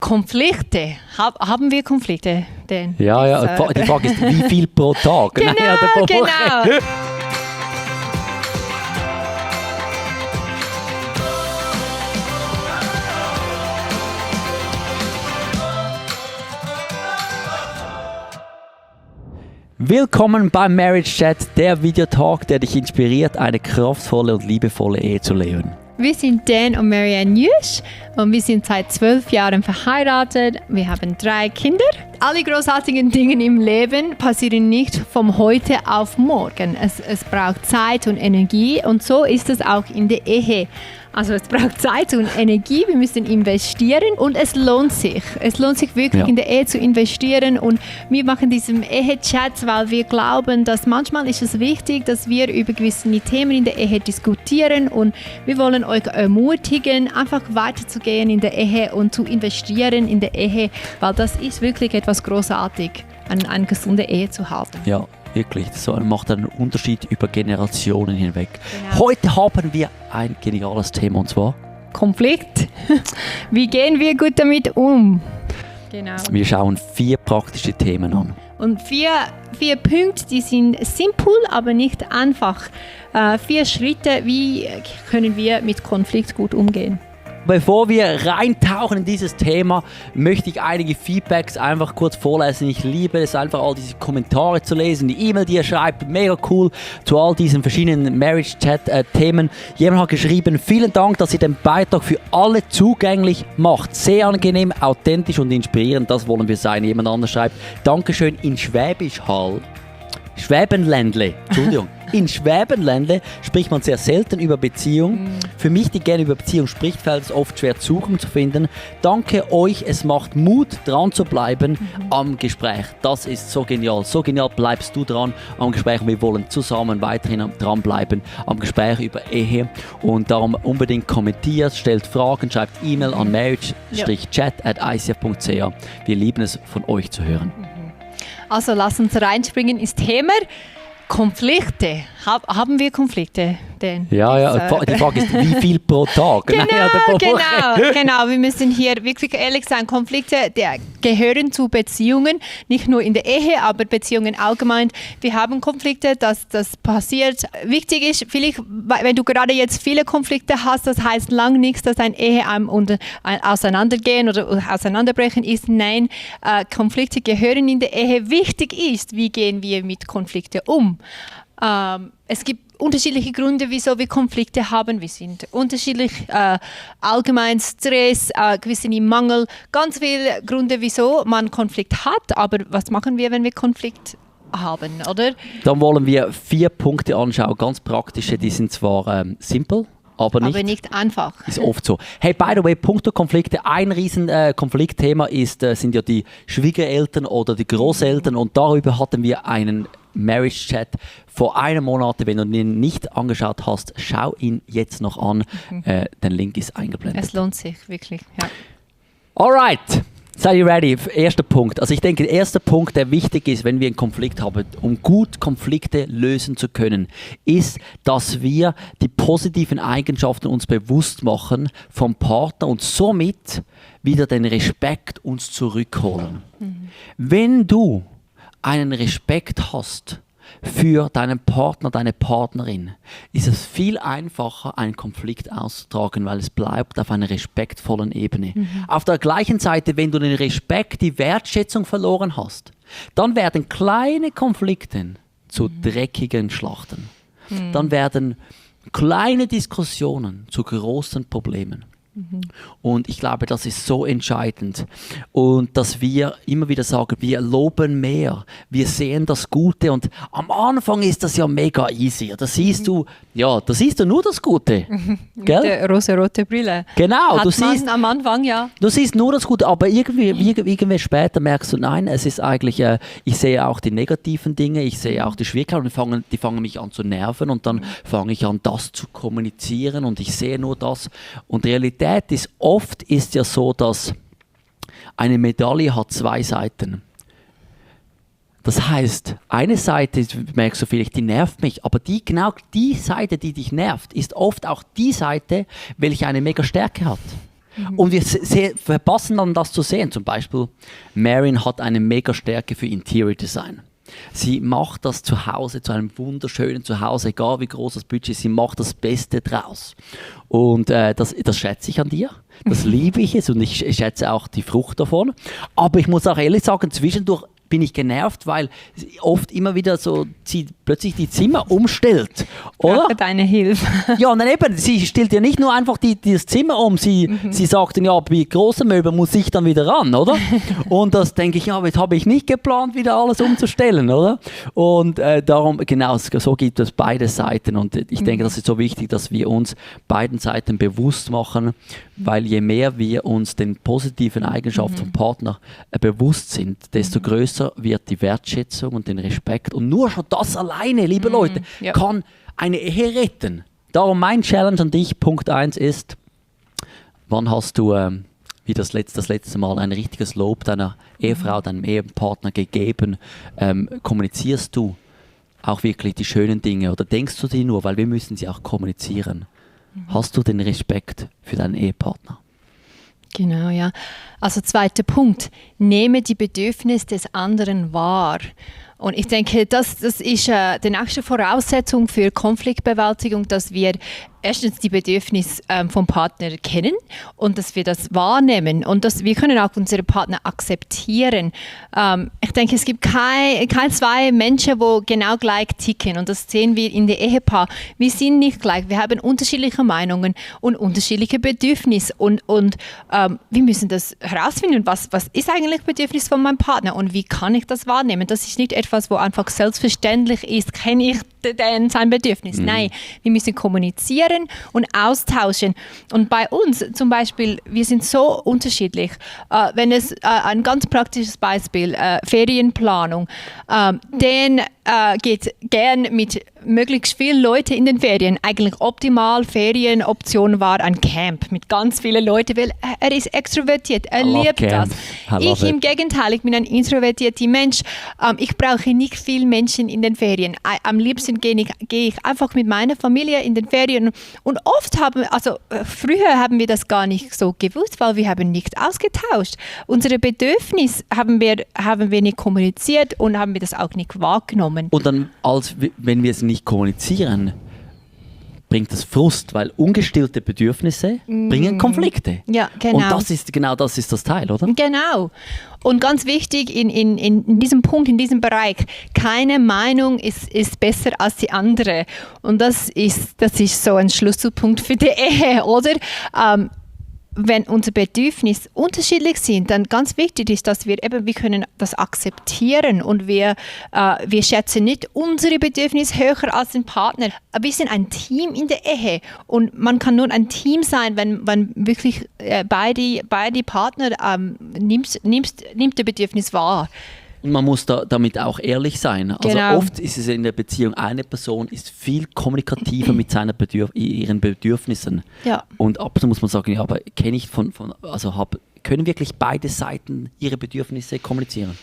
Konflikte. Haben wir Konflikte? Denn Ja. Die Frage ist, wie viel pro Tag? Genau, genau. Willkommen beim Marriage Chat, der Videotalk, der dich inspiriert, eine kraftvolle und liebevolle Ehe zu leben. Wir sind Dan und Marianne Nüsch und wir sind seit 12 Jahren verheiratet. Wir haben 3 Kinder. Alle großartigen Dinge im Leben passieren nicht von heute auf morgen. Es braucht Zeit und Energie und so ist es auch in der Ehe. Also es braucht Zeit und Energie, wir müssen investieren und es lohnt sich. Es lohnt sich wirklich in der Ehe zu investieren und wir machen diesen Ehe-Chat, weil wir glauben, dass manchmal ist es wichtig, dass wir über gewisse Themen in der Ehe diskutieren und wir wollen euch ermutigen, einfach weiterzugehen in der Ehe und zu investieren in der Ehe, weil das ist wirklich etwas großartig, eine gesunde Ehe zu haben. Ja. Wirklich, das macht einen Unterschied über Generationen hinweg. Genau. Heute haben wir ein geniales Thema und zwar Konflikt. Wie gehen wir gut damit um? Genau. Wir schauen 4 praktische Themen an. Und 4 Punkte, die sind simpel, aber nicht einfach. 4 Schritte, wie können wir mit Konflikt gut umgehen? Bevor wir reintauchen in dieses Thema, möchte ich einige Feedbacks einfach kurz vorlesen. Ich liebe es einfach, all diese Kommentare zu lesen, die E-Mail, die ihr schreibt, mega cool zu all diesen verschiedenen Marriage-Chat-Themen. Jemand hat geschrieben, vielen Dank, dass ihr den Beitrag für alle zugänglich macht. Sehr angenehm, authentisch und inspirierend, das wollen wir sein. Jemand anders schreibt, Dankeschön in Schwäbisch Hall. Schwäbenländle, Entschuldigung. In Schwäbenländle spricht man sehr selten über Beziehung. Für mich, die gerne über Beziehung spricht, fällt es oft schwer, Zugang zu finden. Danke euch, es macht Mut, dran zu bleiben am Gespräch. Das ist so genial. So genial bleibst du dran am Gespräch. Wir wollen zusammen weiterhin dranbleiben am Gespräch über Ehe. Und darum unbedingt kommentiert, stellt Fragen, schreibt E-Mail an marriage-chat@icf.ch. Wir lieben es, von euch zu hören. Also lass uns reinspringen ins Thema Konflikte. Haben wir Konflikte? Denn Ja. Die Frage ist, wie viel pro Tag? Genau. Wir müssen hier wirklich ehrlich sein. Konflikte gehören zu Beziehungen, nicht nur in der Ehe, aber Beziehungen allgemein. Wir haben Konflikte, das passiert. Wichtig ist, vielleicht, wenn du gerade jetzt viele Konflikte hast, das heißt lang nichts, dass eine Ehe auseinandergehen oder auseinanderbrechen ist. Nein, Konflikte gehören in der Ehe. Wichtig ist, wie gehen wir mit Konflikten um. Es gibt unterschiedliche Gründe, wieso wir Konflikte haben. Wir sind unterschiedlich, allgemein Stress, gewissen Mangel, ganz viele Gründe, wieso man Konflikt hat. Aber was machen wir, wenn wir Konflikt haben, oder? Dann wollen wir 4 Punkte anschauen, ganz praktische, die sind zwar simpel, aber nicht einfach. Ist oft so. Hey, by the way, punkto Konflikte, ein riesen Konfliktthema sind ja die Schwiegereltern oder die Großeltern und darüber hatten wir einen Marriage Chat vor einem Monat. Wenn du ihn nicht angeschaut hast, schau ihn jetzt noch an. Der Link ist eingeblendet. Es lohnt sich, wirklich. Ja. Alright. Seid ihr ready? Erster Punkt. Also ich denke, der erste Punkt, der wichtig ist, wenn wir einen Konflikt haben, um gut Konflikte lösen zu können, ist, dass wir die positiven Eigenschaften uns bewusst machen vom Partner und somit wieder den Respekt uns zurückholen. Wenn du einen Respekt hast für deinen Partner, deine Partnerin, ist es viel einfacher, einen Konflikt auszutragen, weil es bleibt auf einer respektvollen Ebene. Auf der gleichen Seite, wenn du den Respekt, die Wertschätzung verloren hast, dann werden kleine Konflikte zu dreckigen Schlachten. Dann werden kleine Diskussionen zu großen Problemen. Und ich glaube, das ist so entscheidend. Und dass wir immer wieder sagen, wir loben mehr, wir sehen das Gute. Und am Anfang ist das ja mega easy. Da siehst du nur das Gute. Gell? Die rosa-rote Brille. Genau. Du siehst am Anfang, ja. Du siehst nur das Gute, aber irgendwie später merkst du, nein, es ist eigentlich, ich sehe auch die negativen Dinge, ich sehe auch die Schwierigkeiten, die fangen mich an zu nerven und dann fange ich an, das zu kommunizieren und ich sehe nur das. Und die Realität ist, oft ist ja so, dass eine Medaille hat 2 Seiten. Das heißt, eine Seite, merkst du vielleicht, die nervt mich, aber genau die Seite, die dich nervt, ist oft auch die Seite, welche eine mega Stärke hat. Und wir verpassen dann das zu sehen. Zum Beispiel, Marion hat eine mega Stärke für Interior Design. Sie macht das zu Hause zu einem wunderschönen Zuhause, egal wie groß das Budget ist, sie macht das Beste draus. Und das schätze ich an dir, das liebe ich es und ich schätze auch die Frucht davon. Aber ich muss auch ehrlich sagen, zwischendurch bin ich genervt, weil oft immer wieder so sie plötzlich die Zimmer umstellt, oder? Für deine Hilfe. Ja, und dann eben, sie stellt ja nicht nur einfach das Zimmer um, sie sagt dann, ja, bei großen Möbeln muss ich dann wieder ran, oder? Und das denke ich, ja, jetzt habe ich nicht geplant, wieder alles umzustellen, oder? Und darum, genau, so gibt es beide Seiten und ich denke, das ist so wichtig, dass wir uns beiden Seiten bewusst machen, weil je mehr wir uns den positiven Eigenschaften vom Partner bewusst sind, desto größer wird die Wertschätzung und den Respekt. Und nur schon das alleine, liebe Leute, kann eine Ehe retten. Darum mein Challenge an dich, Punkt 1 ist, wann hast du wie das letzte Mal ein richtiges Lob deiner Ehefrau, deinem Ehepartner gegeben? Kommunizierst du auch wirklich die schönen Dinge oder denkst du die nur, weil wir müssen sie auch kommunizieren? Hast du den Respekt für deinen Ehepartner? Genau, ja. Also zweiter Punkt, nehme die Bedürfnisse des anderen wahr. Und ich denke, das ist die nächste Voraussetzung für Konfliktbewältigung, dass wir erstens die Bedürfnisse vom Partner kennen und dass wir das wahrnehmen und dass wir können auch unsere Partner akzeptieren. Ich denke, es gibt kein zwei Menschen, die genau gleich ticken und das sehen wir in der Ehepaar. Wir sind nicht gleich, wir haben unterschiedliche Meinungen und unterschiedliche Bedürfnisse und wir müssen das herausfinden, was ist eigentlich Bedürfnis von meinem Partner und wie kann ich das wahrnehmen. Das ist nicht etwas, wo einfach selbstverständlich ist, kenne ich sein Bedürfnis. Nein, wir müssen kommunizieren und austauschen. Und bei uns zum Beispiel, wir sind so unterschiedlich. Wenn es ein ganz praktisches Beispiel, Ferienplanung, den geht gern mit möglichst vielen Leuten in den Ferien. Eigentlich optimal Ferienoption war ein Camp mit ganz vielen Leuten, weil er ist extrovertiert, er liebt das. Ich im Gegenteil, ich bin ein introvertierter Mensch. Ich brauche nicht viele Menschen in den Ferien. Am liebsten gehe ich einfach mit meiner Familie in den Ferien. Und oft früher haben wir das gar nicht so gewusst, weil wir haben nicht ausgetauscht. Unsere Bedürfnisse haben wir nicht kommuniziert und haben wir das auch nicht wahrgenommen. Und dann, wenn wir es nicht kommunizieren, bringt das Frust, weil ungestillte Bedürfnisse bringen Konflikte. Ja, genau. Und das ist das Teil, oder? Genau. Und ganz wichtig in diesem Punkt, in diesem Bereich, keine Meinung ist besser als die andere. Und das ist so ein Schlüsselpunkt für die Ehe, oder? Wenn unsere Bedürfnisse unterschiedlich sind, dann ganz wichtig ist, dass wir können das akzeptieren und wir schätzen nicht unsere Bedürfnisse höher als den Partner. Wir sind ein Team in der Ehe und man kann nur ein Team sein, wenn wirklich beide Partner nimmt das Bedürfnis wahr. Und man muss damit auch ehrlich sein. Also oft ist es in der Beziehung, eine Person ist viel kommunikativer mit ihren Bedürfnissen. Ja. Und ab und zu muss man sagen, ja, aber kenne ich können wirklich beide Seiten ihre Bedürfnisse kommunizieren?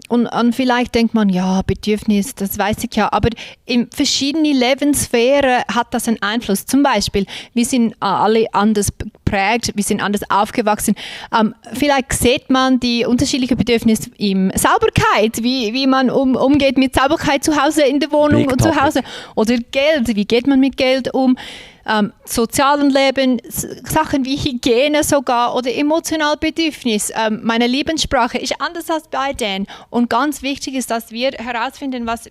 Und vielleicht denkt man, ja, Bedürfnis, das weiß ich ja, aber in verschiedenen Lebenssphären hat das einen Einfluss. Zum Beispiel, wir sind alle anders geprägt, wir sind anders aufgewachsen. Vielleicht sieht man die unterschiedlichen Bedürfnisse in Sauberkeit, wie man umgeht mit Sauberkeit zu Hause in der Wohnung und zu Hause. Oder Geld, wie geht man mit Geld um? Sozialen Leben, Sachen wie Hygiene sogar oder emotionale Bedürfnis. Meine Lebenssprache ist anders als bei denen. Und ganz wichtig ist, dass wir herausfinden, was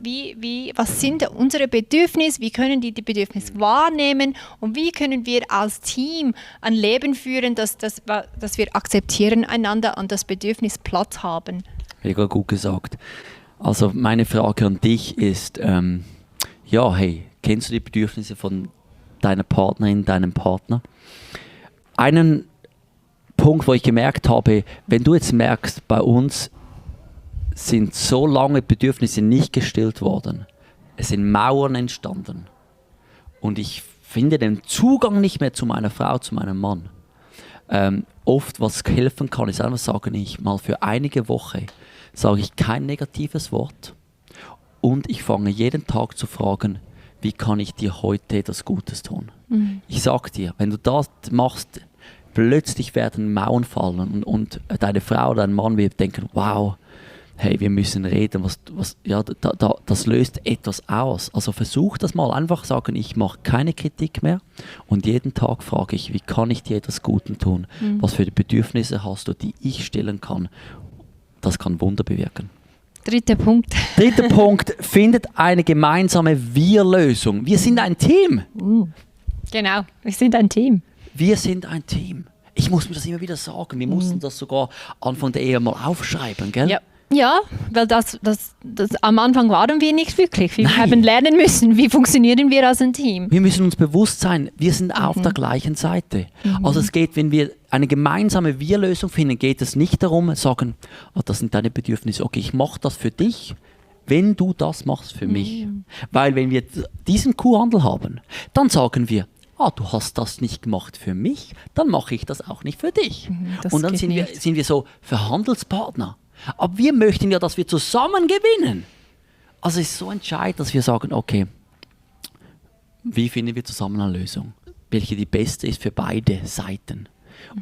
sind unsere Bedürfnisse, wie können die Bedürfnisse wahrnehmen und wie können wir als Team ein Leben führen, dass wir akzeptieren einander und das Bedürfnis Platz haben. Mega gut gesagt. Also meine Frage an dich ist, kennst du die Bedürfnisse von deiner Partnerin, deinem Partner? Einen Punkt, wo ich gemerkt habe, wenn du jetzt merkst, bei uns sind so lange Bedürfnisse nicht gestillt worden, es sind Mauern entstanden und ich finde den Zugang nicht mehr zu meiner Frau, zu meinem Mann. Oft, was helfen kann, ist einfach sagen, ich mal für einige Wochen sage ich kein negatives Wort und ich fange jeden Tag zu fragen, wie kann ich dir heute etwas Gutes tun? Ich sage dir, wenn du das machst, plötzlich werden Mauern fallen und deine Frau oder dein Mann wird denken, wow, hey, wir müssen reden, das löst etwas aus. Also versuch das mal, einfach sagen, ich mache keine Kritik mehr und jeden Tag frage ich, wie kann ich dir etwas Gutes tun? Was für Bedürfnisse hast du, die ich stillen kann? Das kann Wunder bewirken. Dritter Punkt, findet eine gemeinsame Wir-Lösung. Wir sind ein Team. Genau, wir sind ein Team. Wir sind ein Team. Ich muss mir das immer wieder sagen. Wir mussten das sogar Anfang der Ehe mal aufschreiben, gell? Ja, weil das am Anfang waren wir nicht wirklich. Wir haben lernen müssen, wie funktionieren wir als ein Team. Wir müssen uns bewusst sein, wir sind auf der gleichen Seite. Also es geht, wenn wir eine gemeinsame Wir-Lösung finden, geht es nicht darum, sagen, das sind deine Bedürfnisse, okay, ich mache das für dich, wenn du das machst für mich. Weil wenn wir diesen Kuhhandel haben, dann sagen wir, du hast das nicht gemacht für mich, dann mache ich das auch nicht für dich. Und dann sind wir so Verhandelspartner. Aber wir möchten ja, dass wir zusammen gewinnen. Also es ist so entscheidend, dass wir sagen, okay, wie finden wir zusammen eine Lösung, welche die beste ist für beide Seiten.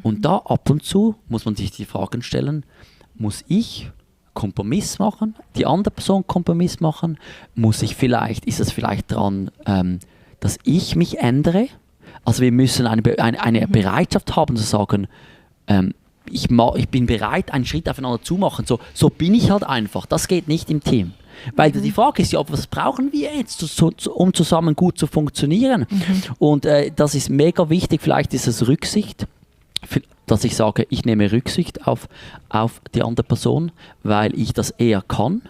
Und da ab und zu muss man sich die Fragen stellen, muss ich Kompromiss machen, die andere Person Kompromiss machen, ist es vielleicht dran, dass ich mich ändere? Also wir müssen eine Bereitschaft haben zu sagen, ich bin bereit, einen Schritt aufeinander zu machen. So bin ich halt einfach. Das geht nicht im Team. Weil die Frage ist ja, was brauchen wir jetzt, um zusammen gut zu funktionieren? Und das ist mega wichtig. Vielleicht ist es Rücksicht, dass ich sage, ich nehme Rücksicht auf die andere Person, weil ich das eher kann.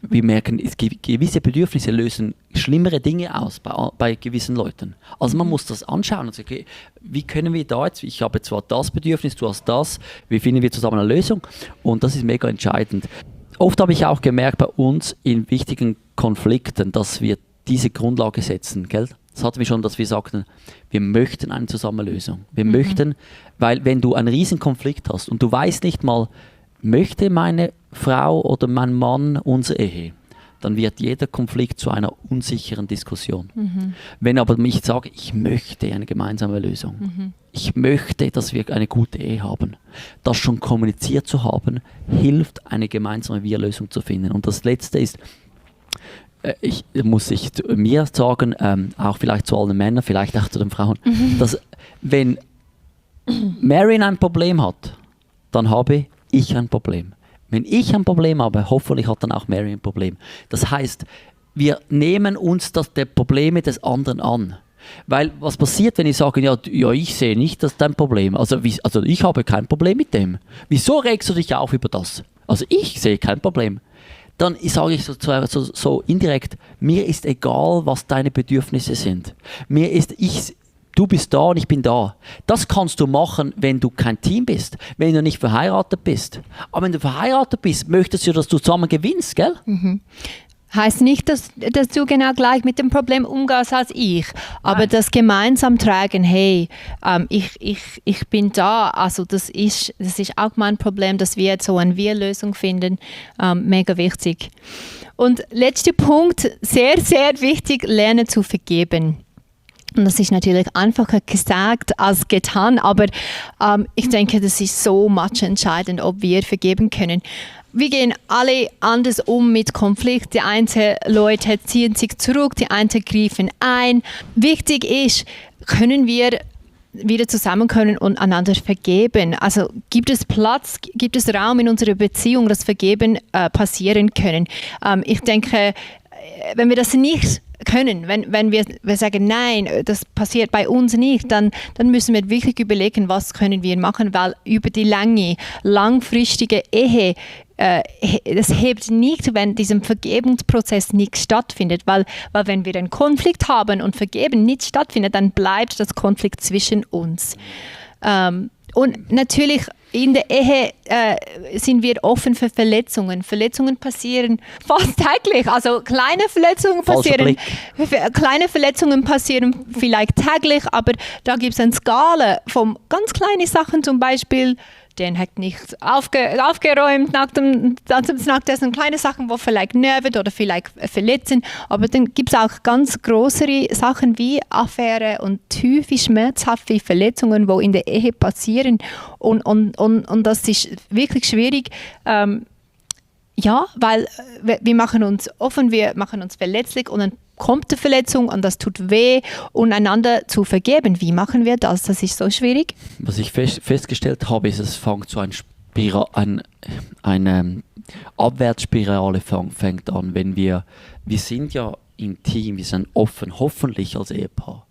Wir merken, gewisse Bedürfnisse lösen schlimmere Dinge aus bei gewissen Leuten. Also man muss das anschauen und sagen, okay, wie können wir da jetzt, ich habe zwar das Bedürfnis, du hast das, wie finden wir zusammen eine Lösung? Und das ist mega entscheidend. Oft habe ich auch gemerkt bei uns in wichtigen Konflikten, dass wir diese Grundlage setzen, gell? Das hatten wir schon, dass wir sagten, wir möchten eine Zusammenlösung. Wir möchten, weil wenn du einen riesen Konflikt hast und du weißt nicht mal, möchte meine Frau oder mein Mann unsere Ehe, dann wird jeder Konflikt zu einer unsicheren Diskussion. Wenn aber ich sage, ich möchte eine gemeinsame Lösung, ich möchte, dass wir eine gute Ehe haben, das schon kommuniziert zu haben, hilft, eine gemeinsame Wir-Lösung zu finden. Und das Letzte ist, muss ich mir sagen, auch vielleicht zu allen Männern, vielleicht auch zu den Frauen, dass wenn Marion ein Problem hat, dann habe ich ein Problem. Wenn ich ein Problem habe, hoffentlich hat dann auch Mary ein Problem. Das heißt, wir nehmen uns der Probleme des anderen an. Weil was passiert, wenn ich sage, ja ich sehe nicht dein Problem. Also ich habe kein Problem mit dem. Wieso regst du dich auf über das? Also ich sehe kein Problem. Dann sage ich so indirekt, mir ist egal, was deine Bedürfnisse sind. Du bist da und ich bin da. Das kannst du machen, wenn du kein Team bist, wenn du nicht verheiratet bist. Aber wenn du verheiratet bist, möchtest du, dass du zusammen gewinnst, gell? Heißt nicht, dass du genau gleich mit dem Problem umgehst als ich, aber das gemeinsam tragen, hey, ich bin da, also das ist auch mein Problem, dass wir jetzt so eine Wir-Lösung finden, mega wichtig. Und letzter Punkt, sehr, sehr wichtig, lernen zu vergeben. Und das ist natürlich einfacher gesagt als getan, aber ich denke, das ist so much entscheidend, ob wir vergeben können. Wir gehen alle anders um mit Konflikt. Die einen Leute ziehen sich zurück, die anderen greifen ein. Wichtig ist, können wir wieder zusammenkommen und einander vergeben. Also gibt es Platz, gibt es Raum in unserer Beziehung, dass Vergeben passieren können. Ich denke, wenn wir das nicht können, wenn wir sagen, nein, das passiert bei uns nicht, dann müssen wir wirklich überlegen, was können wir machen, weil über die langfristige Ehe, das hebt nicht, wenn diesem Vergebungsprozess nicht stattfindet, weil wenn wir einen Konflikt haben und Vergeben nicht stattfindet, dann bleibt das Konflikt zwischen uns. Und natürlich in der Ehe sind wir offen für Verletzungen. Verletzungen passieren fast täglich. Also kleine Verletzungen passieren vielleicht täglich, aber da gibt es eine Skala von ganz kleinen Sachen, zum Beispiel den hat nicht aufgeräumt nach dem Snackdessen. Kleine Sachen, die vielleicht nerven oder vielleicht verletzen. Aber dann gibt es auch ganz größere Sachen wie Affäre und tiefe, schmerzhafte Verletzungen, die in der Ehe passieren. Und das ist wirklich schwierig. Weil wir machen uns offen, wir machen uns verletzlich und dann kommt die Verletzung und das tut weh und einander zu vergeben. Wie machen wir das? Das ist so schwierig. Was ich festgestellt habe, ist, es fängt so eine Abwärtsspirale fängt an, wenn wir sind ja intim, wir sind offen, hoffentlich als Ehepaar.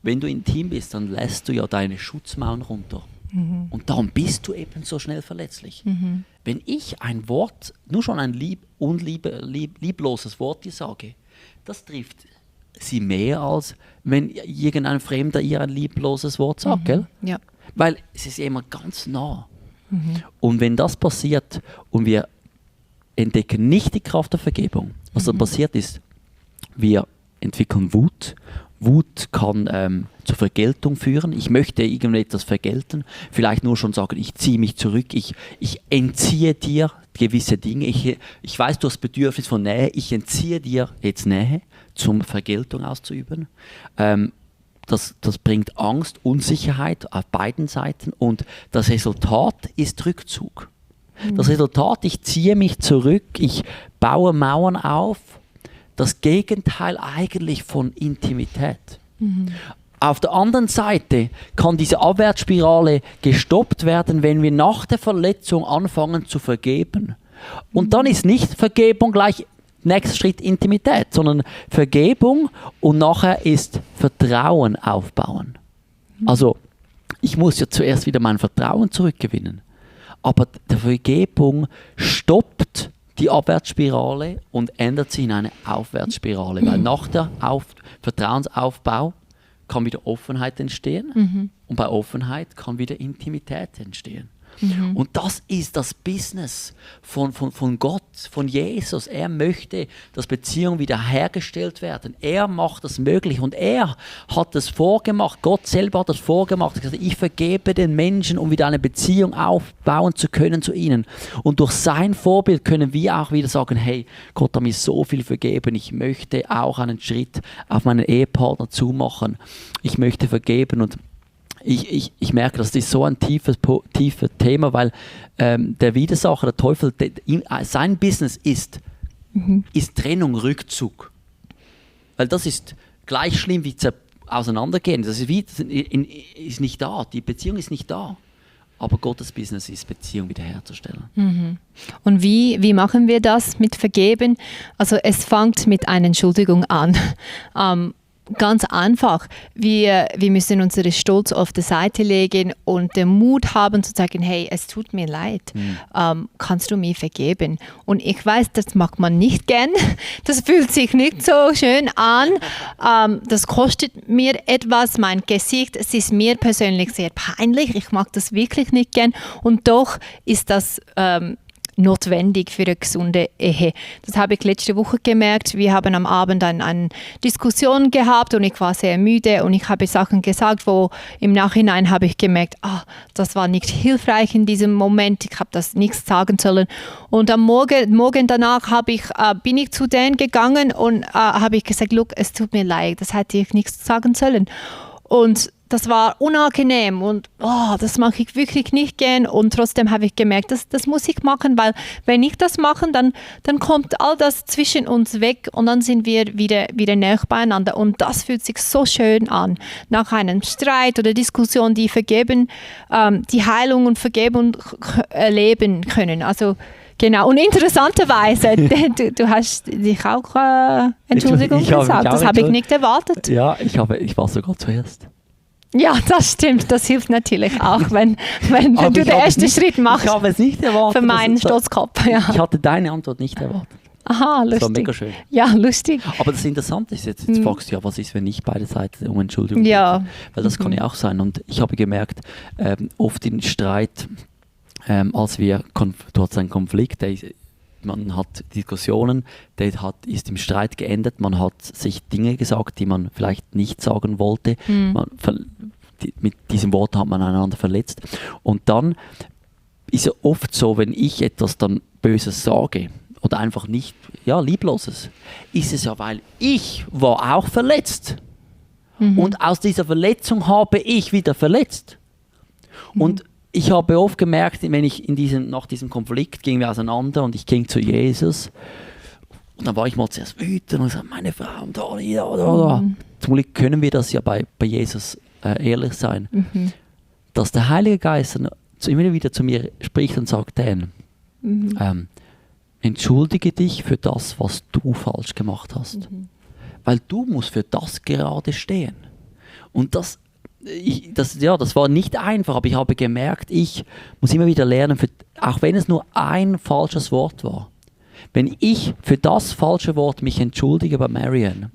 Wenn du intim bist, dann lässt du ja deine Schutzmauern runter. Und darum bist du eben so schnell verletzlich. Wenn ich ein Wort, nur schon ein liebloses Wort dir sage, das trifft sie mehr, als wenn irgendein Fremder ihr ein liebloses Wort sagt. Gell? Ja. Weil es ist immer ganz nah. Und wenn das passiert und wir entdecken nicht die Kraft der Vergebung, was dann passiert ist, wir entwickeln Wut. Wut kann zur Vergeltung führen. Ich möchte irgendetwas vergelten. Vielleicht nur schon sagen, ich ziehe mich zurück, ich entziehe dir gewisse Dinge. Ich weiß, du hast Bedürfnis von Nähe. Ich entziehe dir jetzt Nähe, zum Vergeltung auszuüben. Das bringt Angst, Unsicherheit auf beiden Seiten. Und das Resultat ist Rückzug. Das Resultat, ich ziehe mich zurück, ich baue Mauern auf. Das Gegenteil eigentlich von Intimität. Auf der anderen Seite kann diese Abwärtsspirale gestoppt werden, wenn wir nach der Verletzung anfangen zu vergeben. Und dann ist nicht Vergebung gleich nächster Schritt Intimität, sondern Vergebung und nachher ist Vertrauen aufbauen. Also ich muss ja zuerst wieder mein Vertrauen zurückgewinnen. Aber die Vergebung stoppt die Abwärtsspirale und ändert sie in eine Aufwärtsspirale, weil nach der Vertrauensaufbau kann wieder Offenheit entstehen und bei Offenheit kann wieder Intimität entstehen. Und das ist das Business von Gott, von Jesus. Er möchte, dass Beziehungen wiederhergestellt werden. Er macht das möglich und er hat das vorgemacht. Gott selber hat das vorgemacht. Er hat gesagt, ich vergebe den Menschen, um wieder eine Beziehung aufbauen zu können zu ihnen. Und durch sein Vorbild können wir auch wieder sagen, hey, Gott hat mir so viel vergeben. Ich möchte auch einen Schritt auf meinen Ehepartner zumachen. Ich möchte vergeben und ich merke, das ist so ein tiefes Thema, weil der Widersacher, der Teufel, sein Business ist Trennung, Rückzug. Weil das ist gleich schlimm wie Auseinandergehen. Das ist nicht da, die Beziehung ist nicht da. Aber Gottes Business ist, Beziehung wiederherzustellen. Und wie machen wir das mit Vergeben? Also es fängt mit einer Entschuldigung an. Ganz einfach. Wir müssen unseren Stolz auf die Seite legen und den Mut haben zu sagen, hey, es tut mir leid, kannst du mir vergeben? Und ich weiß, das mag man nicht gern, das fühlt sich nicht so schön an, das kostet mir etwas, mein Gesicht, es ist mir persönlich sehr peinlich, ich mag das wirklich nicht gern und doch ist das notwendig für eine gesunde Ehe. Das habe ich letzte Woche gemerkt. Wir haben am Abend eine Diskussion gehabt und ich war sehr müde und ich habe Sachen gesagt, wo im Nachhinein habe ich gemerkt, das war nicht hilfreich in diesem Moment. Ich habe das nichts sagen sollen. Und am Morgen danach bin ich zu denen gegangen und habe ich gesagt, look, es tut mir leid, das hätte ich nichts sagen sollen. Und das war unangenehm und das mache ich wirklich nicht gern und trotzdem habe ich gemerkt, das muss ich machen, weil wenn ich das mache, dann kommt all das zwischen uns weg und dann sind wir wieder näher beieinander und das fühlt sich so schön an. Nach einem Streit oder Diskussion, die vergeben, die Heilung und Vergebung erleben können. Also genau, und interessanterweise, du hast dich auch Entschuldigung gesagt, das habe ich nicht erwartet. Ja, ich war sogar zuerst. Ja, das stimmt. Das hilft natürlich auch, wenn du den ersten Schritt machst. Ich habe es nicht erwartet. Für meinen Stoßkopf. Ja. Ich hatte deine Antwort nicht erwartet. Aha, lustig. Das war mega schön. Ja, lustig. Aber das Interessante ist jetzt fragst du ja, was ist, wenn nicht beide Seiten um Entschuldigung bitten? Weil das kann ja auch sein. Und ich habe gemerkt, oft in Streit, du hast einen Konflikt, man hat Diskussionen, ist im Streit geendet, man hat sich Dinge gesagt, die man vielleicht nicht sagen wollte. Mit diesem Wort hat man einander verletzt. Und dann ist ja oft so, wenn ich etwas dann Böses sage oder einfach nicht, Liebloses, ist es ja, weil ich war auch verletzt. Und aus dieser Verletzung habe ich wieder verletzt. Und ich habe oft gemerkt, wenn ich nach diesem Konflikt gingen wir auseinander und ich ging zu Jesus und dann war ich mal zuerst wütend und sagte, meine Frau und da. Zum Glück können wir das ja bei Jesus ehrlich sein, dass der Heilige Geist immer wieder zu mir spricht und sagt, Dan, entschuldige dich für das, was du falsch gemacht hast. Weil du musst für das gerade stehen. Und das war nicht einfach, aber ich habe gemerkt, ich muss immer wieder lernen, auch wenn es nur ein falsches Wort war, wenn ich für das falsche Wort mich entschuldige bei Marianne,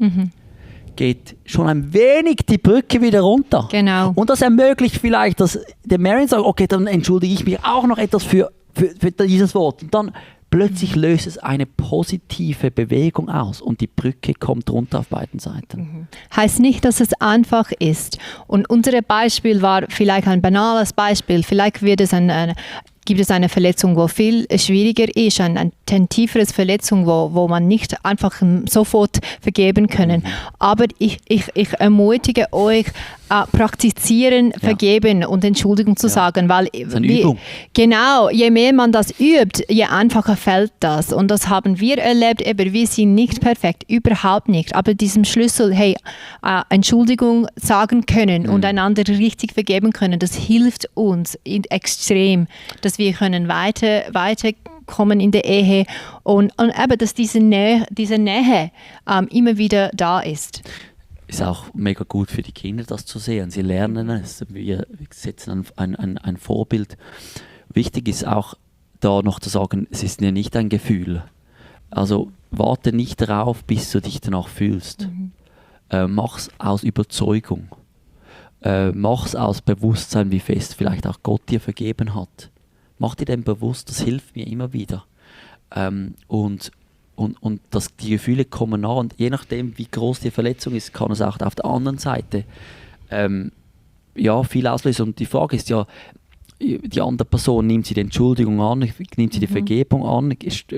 geht schon ein wenig die Brücke wieder runter. Genau. Und das ermöglicht vielleicht, dass der Marianne sagt, okay, dann entschuldige ich mich auch noch etwas für dieses Wort. Und dann plötzlich löst es eine positive Bewegung aus und die Brücke kommt runter auf beiden Seiten. Heißt nicht, dass es einfach ist. Und unser Beispiel war vielleicht ein banales Beispiel. Vielleicht gibt es eine Verletzung, wo viel schwieriger ist, eine tieferes Verletzung, wo man nicht einfach sofort vergeben können. Aber ich ermutige euch, praktizieren, vergeben und Entschuldigung zu sagen, weil das ist eine Übung. Genau, je mehr man das übt, je einfacher fällt das. Und das haben wir erlebt, aber wir sind nicht perfekt, überhaupt nicht. Aber diesem Schlüssel, Entschuldigung sagen können und einander richtig vergeben können, das hilft uns extrem, dass wir können weiterkommen in der Ehe und eben, dass diese Nähe immer wieder da ist. Ist auch mega gut für die Kinder, das zu sehen. Sie lernen es. Wir setzen ein Vorbild. Wichtig ist auch, da noch zu sagen, es ist ja nicht ein Gefühl. Also warte nicht darauf, bis du dich danach fühlst. Mach's aus Überzeugung. Mach's aus Bewusstsein, wie fest vielleicht auch Gott dir vergeben hat. Mach dir denn bewusst, das hilft mir immer wieder. Und die Gefühle kommen nach und je nachdem, wie groß die Verletzung ist, kann es auch auf der anderen Seite viel auslösen. Und die Frage ist ja, die andere Person, nimmt sie die Entschuldigung an, nimmt sie die Vergebung an,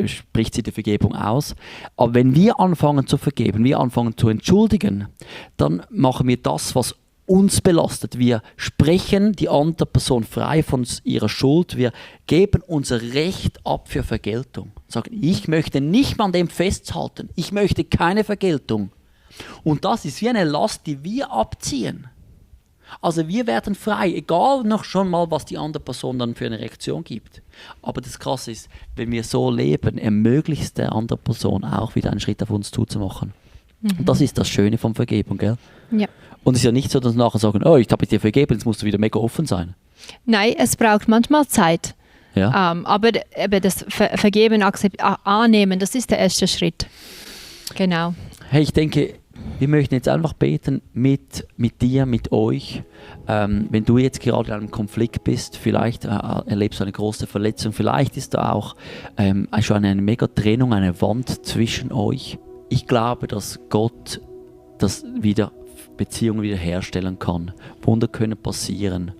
spricht sie die Vergebung aus. Aber wenn wir anfangen zu vergeben, wir anfangen zu entschuldigen, dann machen wir das, was uns belastet. Wir sprechen die andere Person frei von ihrer Schuld. Wir geben unser Recht ab für Vergeltung. Sagen, ich möchte nicht mehr an dem festhalten. Ich möchte keine Vergeltung. Und das ist wie eine Last, die wir abziehen. Also wir werden frei, egal noch schon mal, was die andere Person dann für eine Reaktion gibt. Aber das Krasse ist, wenn wir so leben, ermöglicht es der anderen Person auch wieder einen Schritt auf uns zuzumachen. Und das ist das Schöne von Vergebung, gell? Ja. Und es ist ja nicht so, dass wir nachher sagen, ich habe dir vergeben, jetzt musst du wieder mega offen sein. Nein, es braucht manchmal Zeit. Ja. Aber das Vergeben, annehmen, das ist der erste Schritt. Genau. Hey, ich denke, wir möchten jetzt einfach beten mit dir, mit euch. Wenn du jetzt gerade in einem Konflikt bist, vielleicht erlebst du eine große Verletzung, vielleicht ist da auch schon eine mega Trennung, eine Wand zwischen euch. Ich glaube, dass Gott Beziehungen wiederherstellen kann. Wunder können passieren.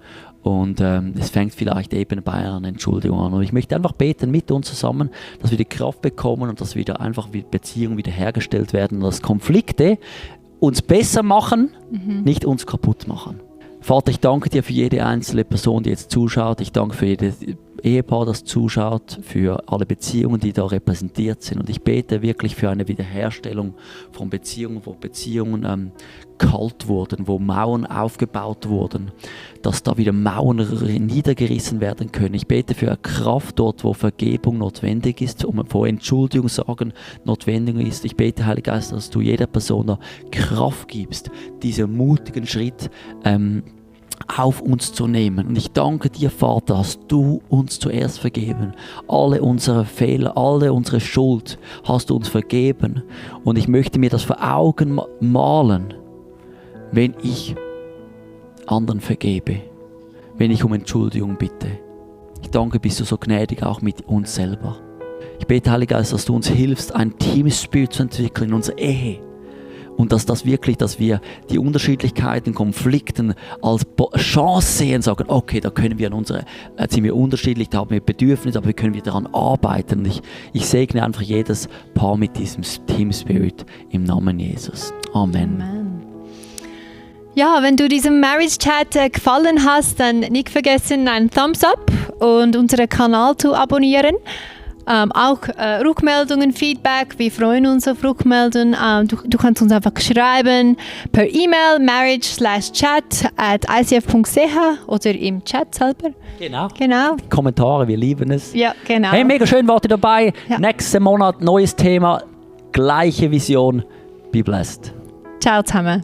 Und es fängt vielleicht eben bei einer Entschuldigung an. Und ich möchte einfach beten mit uns zusammen, dass wir die Kraft bekommen und dass wieder einfach Beziehungen wiederhergestellt werden und dass Konflikte uns besser machen, nicht uns kaputt machen. Vater, ich danke dir für jede einzelne Person, die jetzt zuschaut. Ich danke für jedes Ehepaar, das zuschaut, für alle Beziehungen, die da repräsentiert sind. Und ich bete wirklich für eine Wiederherstellung von Beziehungen, wo Beziehungen kalt wurden, wo Mauern aufgebaut wurden, dass da wieder Mauern niedergerissen werden können. Ich bete für eine Kraft dort, wo Vergebung notwendig ist, wo Entschuldigung sagen notwendig ist. Ich bete, Heiliger Geist, dass du jeder Person da Kraft gibst, diesen mutigen Schritt auf uns zu nehmen. Und ich danke dir, Vater, hast du uns zuerst vergeben. Alle unsere Fehler, alle unsere Schuld hast du uns vergeben. Und ich möchte mir das vor Augen malen, wenn ich anderen vergebe, wenn ich um Entschuldigung bitte. Ich danke, bist du so gnädig auch mit uns selber. Ich bete, Heiliger Geist, dass du uns hilfst, ein Team-Spirit zu entwickeln in unserer Ehe, und dass wir die Unterschiedlichkeiten, Konflikten als Chance sehen, sagen, okay, da können wir sind wir unterschiedlich, da haben wir Bedürfnisse, aber wir können daran arbeiten. Und ich segne einfach jedes Paar mit diesem Team Spirit im Namen Jesus. Amen. Amen. Ja, wenn du diesem Marriage Chat gefallen hast, dann nicht vergessen, einen Thumbs up und unseren Kanal zu abonnieren. Auch Rückmeldungen, Feedback, wir freuen uns auf Rückmeldungen. Du kannst uns einfach schreiben per E-Mail marriage/chat@icf.ch oder im Chat selber. Genau. Kommentare, wir lieben es. Ja, genau. Hey, mega schön, wart ihr dabei. Ja. Nächsten Monat, neues Thema, gleiche Vision. Be blessed. Ciao zusammen.